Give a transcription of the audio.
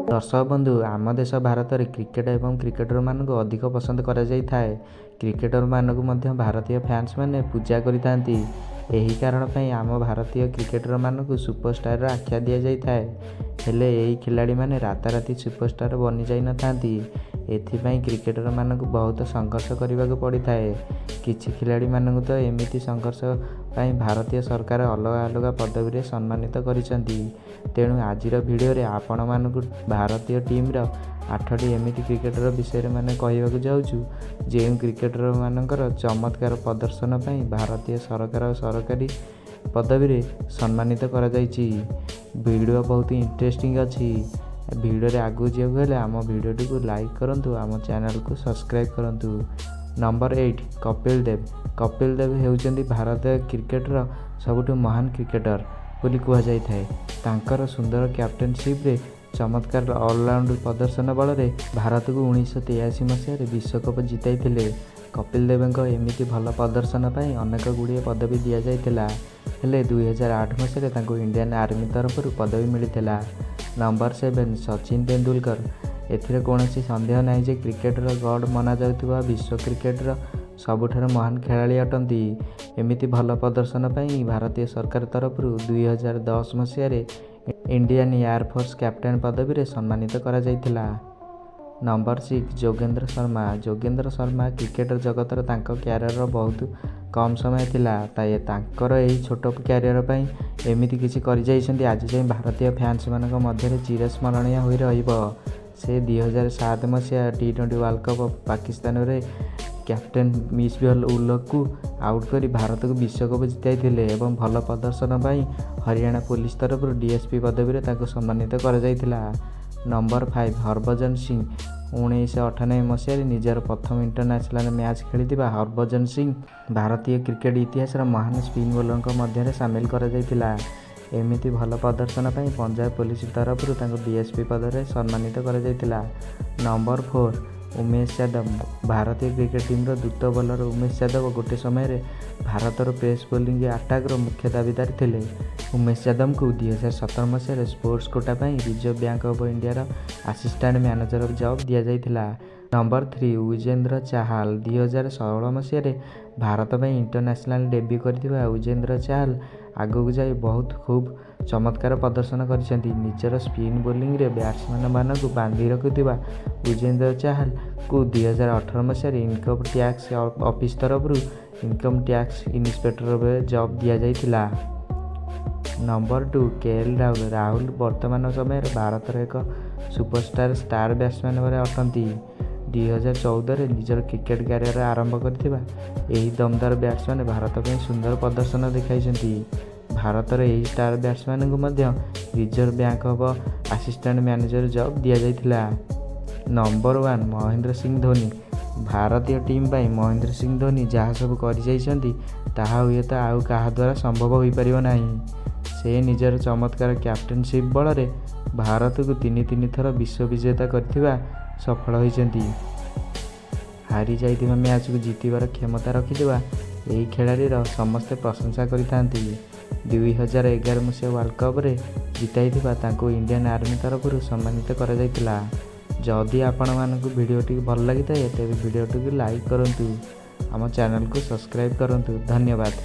ଦର୍ଶକ ବନ୍ଧୁ, ଆମ ଦେଶ ଭାରତରେ କ୍ରିକେଟ ଏବଂ କ୍ରିକେଟରମାନଙ୍କୁ ଅଧିକ ପସନ୍ଦ କରାଯାଇଥାଏ। କ୍ରିକେଟରମାନଙ୍କୁ ମଧ୍ୟ ଭାରତୀୟ ଫ୍ୟାନ୍ସମାନେ ପୂଜା କରିଥାନ୍ତି। ଏହି କାରଣ ପାଇଁ ଆମ ଭାରତୀୟ କ୍ରିକେଟରମାନଙ୍କୁ ସୁପରଷ୍ଟାରର ଆଖ୍ୟା ଦିଆଯାଇଥାଏ। ହେଲେ ଏହି ଖେଳାଳିମାନେ ରାତାରାତି ସୁପରଷ୍ଟାର ବନିଯାଇନଥାନ୍ତି। ଏଥିପାଇଁ କ୍ରିକେଟରମାନଙ୍କୁ ବହୁତ ସଂଘର୍ଷ କରିବାକୁ ପଡ଼ିଥାଏ। କିଛି ଖେଳାଳିମାନଙ୍କୁ ତ ଏମିତି ସଂଘର୍ଷ ପାଇଁ ଭାରତୀୟ ସରକାର ଅଲଗା ଅଲଗା ପଦବୀରେ ସମ୍ମାନିତ କରିଛନ୍ତି। ତେଣୁ ଆଜିର ଭିଡ଼ିଓରେ ଆପଣମାନଙ୍କୁ ଭାରତୀୟ ଟିମର ଆଠଟି ଏମିତି କ୍ରିକେଟର ବିଷୟରେ ମାନେ କହିବାକୁ ଯାଉଛୁ, ଯେଉଁ କ୍ରିକେଟରମାନଙ୍କର ଚମତ୍କାର ପ୍ରଦର୍ଶନ ପାଇଁ ଭାରତୀୟ ସରକାର ସରକାରୀ ପଦବୀରେ ସମ୍ମାନିତ କରାଯାଇଛି। ଭିଡ଼ିଓ ବହୁତ ଇଣ୍ଟରେଷ୍ଟିଂ ଅଛି। ଭିଡ଼ିଓରେ ଆଗକୁ ଯିବାକୁ ହେଲେ ଆମ ଭିଡ଼ିଓଟିକୁ ଲାଇକ୍ କରନ୍ତୁ, ଆମ ଚ୍ୟାନେଲକୁ ସବସ୍କ୍ରାଇବ୍ କରନ୍ତୁ। ନମ୍ବର 8, କପିଲ ଦେବ। କପିଲ ଦେବ ହେଉଛନ୍ତି ଭାରତୀୟ କ୍ରିକେଟର ସବୁଠୁ ମହାନ କ୍ରିକେଟର ବୋଲି କୁହାଯାଇଥାଏ। ତାଙ୍କର ସୁନ୍ଦର କ୍ୟାପ୍ଟେନସିପ୍ରେ ଚମତ୍କାର ଅଲରାଉଣ୍ଡ ପ୍ରଦର୍ଶନ ବଳରେ ଭାରତକୁ 1983 ମସିହାରେ ବିଶ୍ୱକପ୍ ଜିତାଇଥିଲେ। କପିଲ ଦେବଙ୍କ ଏମିତି ଭଲ ପ୍ରଦର୍ଶନ ପାଇଁ ଅନେକ ଗୁଡ଼ିଏ ପଦବୀ ଦିଆଯାଇଥିଲା। ହେଲେ 2008 ମସିହାରେ ତାଙ୍କୁ ଇଣ୍ଡିଆନ୍ ଆର୍ମି ତରଫରୁ ପଦବୀ ମିଳିଥିଲା। ନମ୍ବର 7, ସଚିନ ତେନ୍ଦୁଲକର। ଏଥିରେ କୌଣସି ସନ୍ଦେହ ନାହିଁ ଯେ କ୍ରିକେଟର ଗଡ୍ ମନାଯାଉଥିବା ବିଶ୍ୱ କ୍ରିକେଟର ସବୁଠାରୁ ମହାନ ଖେଳାଳି ଅଟନ୍ତି। ଏମିତି ଭଲ ପ୍ରଦର୍ଶନ ପାଇଁ ଭାରତୀୟ ସରକାର ତରଫରୁ 2010 ମସିହାରେ ଇଣ୍ଡିଆନ୍ ଏୟାରଫୋର୍ସ କ୍ୟାପ୍ଟେନ୍ ପଦବୀରେ ସମ୍ମାନିତ କରାଯାଇଥିଲା। ନମ୍ବର 6, ଯୋଗେନ୍ଦ୍ର ଶର୍ମା। ଯୋଗେନ୍ଦ୍ର ଶର୍ମା କ୍ରିକେଟ ଜଗତରେ ତାଙ୍କ କ୍ୟାରିୟର ବହୁତ କମ୍ ସମୟ ଥିଲା। ତାଙ୍କର ଏହି ଛୋଟ କ୍ୟାରିୟର ପାଇଁ ଏମିତି କିଛି କରିଯାଇଛନ୍ତି, ଆଜି ଯାଏଁ ଭାରତୀୟ ଫ୍ୟାନ୍ସମାନଙ୍କ ମଧ୍ୟରେ ଚିରସ୍ମରଣୀୟ ହୋଇ ରହିବ। ସେ 2007 ମସିହା ଟି20 ୱାର୍ଲଡ କପ୍ ପାକିସ୍ତାନରେ କ୍ୟାପ୍ଟେନ୍ ମିସବାହ ଉଲ୍ ହକଙ୍କୁ ଆଉଟ୍ କରି ଭାରତକୁ ବିଶ୍ୱକପ୍ ଜିତାଇଥିଲେ ଏବଂ ଭଲ ପ୍ରଦର୍ଶନ ପାଇଁ ହରିୟାଣା ପୋଲିସ ତରଫରୁ ଡିଏସପି ପଦବୀରେ ତାଙ୍କୁ ସମ୍ମାନିତ କରାଯାଇଥିଲା। ନମ୍ବର 5, ହରଭଜନ ସିଂ। 1998 ମସିହାରେ ନିଜର ପ୍ରଥମ ଇଣ୍ଟରନ୍ୟାସନାଲ୍ ମ୍ୟାଚ୍ ଖେଳିଥିବା ହରଭଜନ ସିଂ ଭାରତୀୟ କ୍ରିକେଟ ଇତିହାସର ମହାନ ସ୍ପିନ୍ ବୋଲରଙ୍କ ମଧ୍ୟରେ ସାମିଲ କରାଯାଇଥିଲା। ଏମିତି ଭଲ ପ୍ରଦର୍ଶନ ପାଇଁ ପଞ୍ଜାବ ପୋଲିସ ତରଫରୁ ତାଙ୍କୁ ଡିଏସପି ପଦରେ ସମ୍ମାନିତ କରାଯାଇଥିଲା। ନମ୍ବର 4, ଉମେଶ ଯାଦବ। ଭାରତୀୟ କ୍ରିକେଟ ଟିମର ଦ୍ରୁତ ବୋଲର ଉମେଶ ଯାଦବ ଗୋଟେ ସମୟରେ ଭାରତର ପେସ୍ ବୋଲିଂ ଆଟାକର ମୁଖ୍ୟ ଦାବିଦାର ଥିଲେ। ଉମେଶ ଯାଦବଙ୍କୁ 2017 ମସିହାରେ ସ୍ପୋର୍ଟସ କୋଟା ପାଇଁ ରିଜର୍ଭ ବ୍ୟାଙ୍କ ଅଫ୍ ଇଣ୍ଡିଆର ଆସିଷ୍ଟାଣ୍ଟ ମ୍ୟାନେଜର ଜବ୍ ଦିଆଯାଇଥିଲା। ନମ୍ବର 3, ୟୁଜବେନ୍ଦ୍ର ଚାହାଲ। 2016 ମସିହାରେ ଭାରତ ପାଇଁ ଇଣ୍ଟରନ୍ୟାସନାଲ୍ ଡେବ୍ୟୁ କରିଥିବା ୟୁଜବେନ୍ଦ୍ର ଚାହାଲ ଆଗକୁ ଯାଇ ବହୁତ ଖୁବ୍ ଚମତ୍କାର ପ୍ରଦର୍ଶନ କରିଛନ୍ତି। ନିଜର ସ୍ପିନ୍ ବୋଲିଂରେ ବ୍ୟାଟ୍ସମ୍ୟାନମାନଙ୍କୁ ବାନ୍ଧି ରଖିଥିବା ୟୁଜବେନ୍ଦ୍ର ଚାହାଲଙ୍କୁ 2018 ମସିହାରେ ଇନକମ୍ ଟ୍ୟାକ୍ସ ଅଫିସ ତରଫରୁ ଇନକମ୍ ଟ୍ୟାକ୍ସ ଇନ୍ସପେକ୍ଟର ଭାବେ ଜବ୍ ଦିଆଯାଇଥିଲା। Number 2, K L Rahul. Rahul ବର୍ତ୍ତମାନ ସମୟରେ ଭାରତର ଏକ ସୁପରଷ୍ଟାର ଷ୍ଟାର ବ୍ୟାଟ୍ସମ୍ୟାନ୍ ଭାବରେ ଅଟନ୍ତି। 2014ରେ ନିଜର କ୍ରିକେଟ କ୍ୟାରିୟର ଆରମ୍ଭ କରିଥିବା ଏହି ଦମଦାର ବ୍ୟାଟ୍ସମ୍ୟାନ୍ ଭାରତ ପାଇଁ ସୁନ୍ଦର ପ୍ରଦର୍ଶନ ଦେଖାଇଛନ୍ତି। ଭାରତର ଏହି ଷ୍ଟାର ବ୍ୟାଟ୍ସମ୍ୟାନଙ୍କୁ ମଧ୍ୟ reserve bank of assistant manager job ଦିଆଯାଇଥିଲା। ନମ୍ବର 1, ମହେନ୍ଦ୍ର ସିଂ ଧୋନି। ଭାରତୀୟ ଟିମ୍ ପାଇଁ ମହେନ୍ଦ୍ର ସିଂ ଧୋନି ଯାହା ସବୁ କରିଯାଇଛନ୍ତି, ତାହା ହୁଏତ ଆଉ କାହା ଦ୍ୱାରା ସମ୍ଭବ ହୋଇପାରିବ ନାହିଁ। ସେ ନିଜର ଚମତ୍କାର କ୍ୟାପ୍ଟେନସିପ୍ ବଳରେ ଭାରତକୁ ତିନି ତିନି ଥର ବିଶ୍ୱ ବିଜେତା କରିଥିବା ସଫଳ ହୋଇଛନ୍ତି। ହାରି ଯାଇଥିବା ମ୍ୟାଚକୁ ଜିତିବାର କ୍ଷମତା ରଖିଥିବା ଏହି ଖେଳାଳିର ସମସ୍ତେ ପ୍ରଶଂସା କରିଥାନ୍ତି। 2011 ମସିହା ୱାର୍ଲଡ କପରେ ଜିତାଇଥିବା ତାଙ୍କୁ ଇଣ୍ଡିଆନ୍ ଆର୍ମି ତରଫରୁ ସମ୍ମାନିତ କରାଯାଇଥିଲା। ଯଦି ଆପଣମାନଙ୍କୁ ଭିଡ଼ିଓଟି ଭଲ ଲାଗିଥାଏ, ତେବେ ଭିଡ଼ିଓଟିକୁ ଲାଇକ୍ କରନ୍ତୁ, ଆମ ଚ୍ୟାନେଲକୁ ସବସ୍କ୍ରାଇବ୍ କରନ୍ତୁ। ଧନ୍ୟବାଦ।